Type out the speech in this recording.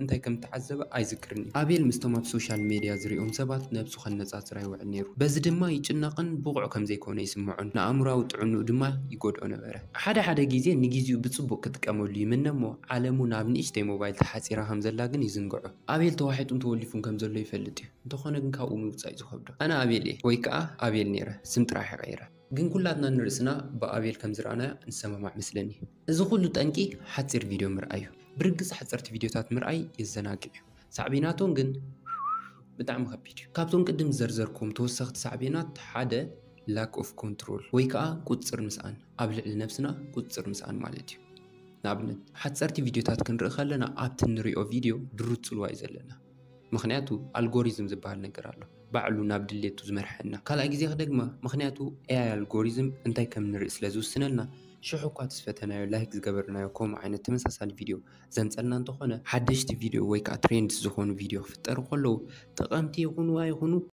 እንታይ ከም እተዓዘበ ኣይዝክርን እዩ። ኣቤል ምስቶም ኣብ ሶሻል ሜድያ ዝሪኦም ሰባት ነብሱ ከነጻጽር ኣይውዕል ነይሩ። በዚ ድማ ይጭነቕን ብቑዕ ከም ዘይኮነ ይስምዖን፣ ንኣእምሮኣዊ ጥዕንኡ ድማ ይጎድኦ ነበረ። ሓደ ሓደ ግዜ ንግዜኡ ብጽቡቕ ክጥቀመሉ ይምነ እሞ፣ ዓለሙ ናብ ንእሽተይ ሞባይል ተሓጺራ ከም ዘላ ግን ይዝንግዖ። ኣቤል ተዋሒጡን ተወሊፉን ከም ዘሎ ይፈልጥ እዩ። እንተኾነ ግን ካብኡ ምውጻእ እዩ ዝኸብዶ። ኣነ ኣቤል እየ፣ ወይ ከኣ ኣቤል ነይረ፣ ስም ጥራሕ እየ ቀይረ። ግን ኩላትና ንርእስና ብኣቤል ከም ዝረኣናዮ ንሰማማዕ መስለኒ። እዚ ኩሉ ጠንቂ ሓጺር ቪድዮ ምርኣይ እዩ። ብርግጽ ሓጸርቲ ቪድዮታት ምርኣይ የዘናግዕ እዩ። ሳዕቤናቶም ግን ብጣዕሚ ከቢድ እዩ። ካብቶም ቅድም ዝዘርዘርኩም ተወሰኽቲ ሳዕቤናት ሓደ lack of control ወይ ከኣ ቁጽጽር ምስኣን፣ ኣብ ልዕሊ ነብስና ቁጽጽር ምስኣን ማለት እዩ። ንኣብነት ሓጸርቲ ቪድዮታት ክንርኢ ከለና ኣብቲ ንሪኦ ቪድዮ ድሩት ጽልዋ እዩ ዘለና። ምኽንያቱ ኣልጎሪዝም ዝበሃል ነገር ኣሎ፣ ባዕሉ ናብ ድሌቱ ዝመርሐና። ካልኣይ ግዜ ክደግማ፣ ምኽንያቱ ኤኣይ ኣልጎሪዝም እንታይ ከም ንርኢ ስለ ዝውስነልና፣ ሽሕ እኳ እቲ ዝፈተናዮ፣ ላይክ ዝገበርናዮ ከምኡ ዓይነት ተመሳሳሊ ቪድዮ ዘምጸልና እንተኾነ፣ ሓደሽቲ ቪድዮ ወይ ከዓ ትሬንድስ ዝኾኑ ቪድዮ ክፍጠሩ ከለዉ፣ ጠቐምቲ ይኹኑ ኣይኹኑ